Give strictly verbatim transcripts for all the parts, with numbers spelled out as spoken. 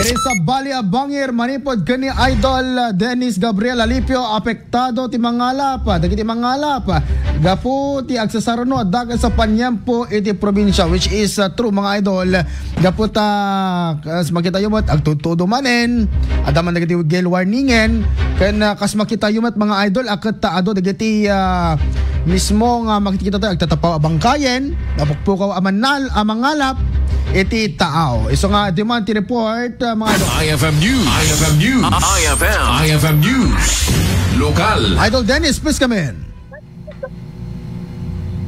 Sa Bali a Bangir, manipod ken ni Idol Dennis Gabriel Alipio, apektado ti mangalap. Dagiti mangalap, gapu ti agsasaruno a dagat sa paniempo iti probinsia, which is, uh, true, mga idol. Gapu ta, kas makitayo met, agtudtudo manen, adda man dagiti gale warningen, ken, uh, kas makitayo met, mga idol, a ket ta adu dagiti, uh, mismo nga makikita tayo, agtatapaw a bangkayen, napukpukaw a mannal-, a mangalap iti taaw. Isu nga, iti man ti report, uh, mga idol. I F M News. I F M News. I F M. I F M News. Lokal. Idol Dennis, please come in.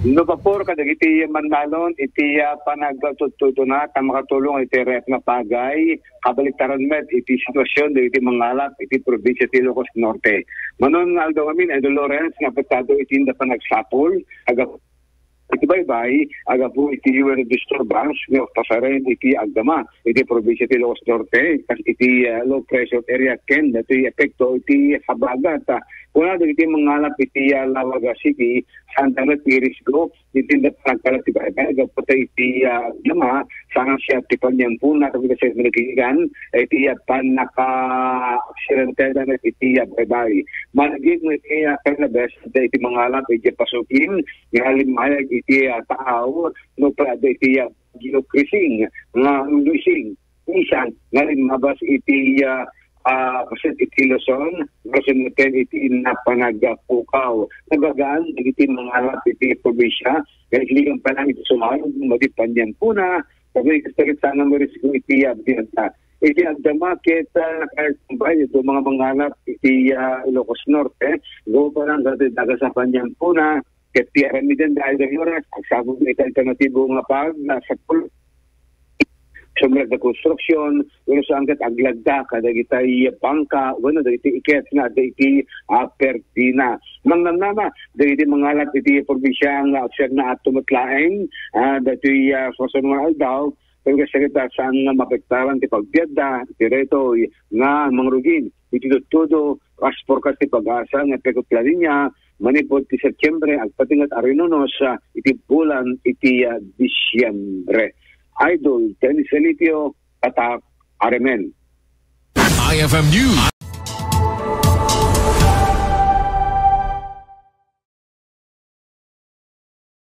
No, Pabor, kadagiti mannalon iti, ah, panagtudtudona ta makatulong iti rep nga pagay, kabaliktaran met iti sitwasyon dagiti mangalap iti probinsia ti Ilocos Norte. Manon nga aldaw amin, Idol Lawrence, nga apektado iti inda panagsapul, aga-, iti baybay, agapu iti weather disturbance nga pasaren iti agdama iti probinsia ti Ilocos Norte, kas iti, ah, low pressure area ken datoy epekto iti habagat. Ah, kuna dagiti mangalap iti, ah, Laoaga City, saan da met irisgo iti nagpagkalap ti baybay, gapu ta iti, ah, agdama, saan siya ti paniempona, tapos kasi nagkikigan, iti, ah, panaka-aksidente da met iti, ah, baybay. Malagip mo iti, ah, Carnabes, iti mangalap, iti pasukin, nga limayag iti, ah, taaw, no, para iti, ah, Gino Crising, nga Luising, isan, nga limmabas iti, ah, ah, paset iti Luzon, Luzon ten iti inna panagpukaw. Nabagaan, dagiti mangalap iti probinsia, nga igligan pa lang iti sumayo, madi paniempona, sabi, kasakit sana mo risiko iti, ah, biyanta. Iti agdama ket, ah, kaya kumbay, ito mga mangalap iti, ah, Ilocos Norte, go pa lang, dati daga sa paniempona, ket ti aramiden da ay oras, agsapul iti alternatibo nga pag, ah, sapul, sumrek da konstruksyon, wenno saan ket aglagda kadagitay bangka, wenno dagiti iket nga adda iti, ah, perdina. Mangnamnama, dagiti mangalap iti probinsia nga agserna a tumetlaeng, ah, datoy, ah, susunod nga aldaw, ken kasakit a saan nga mapektaran ti pagbiagda, iti daytoy nga mangrugin iti tuttudo, kas forecast ti PAGASA nga epekto ti La Niña, manipud ti Setyembre, agpatinget a rinunos, ah, iti bulan iti, ah, Disyembre. Idol Dennis Elipio, Tatak, Aremen. I F M News.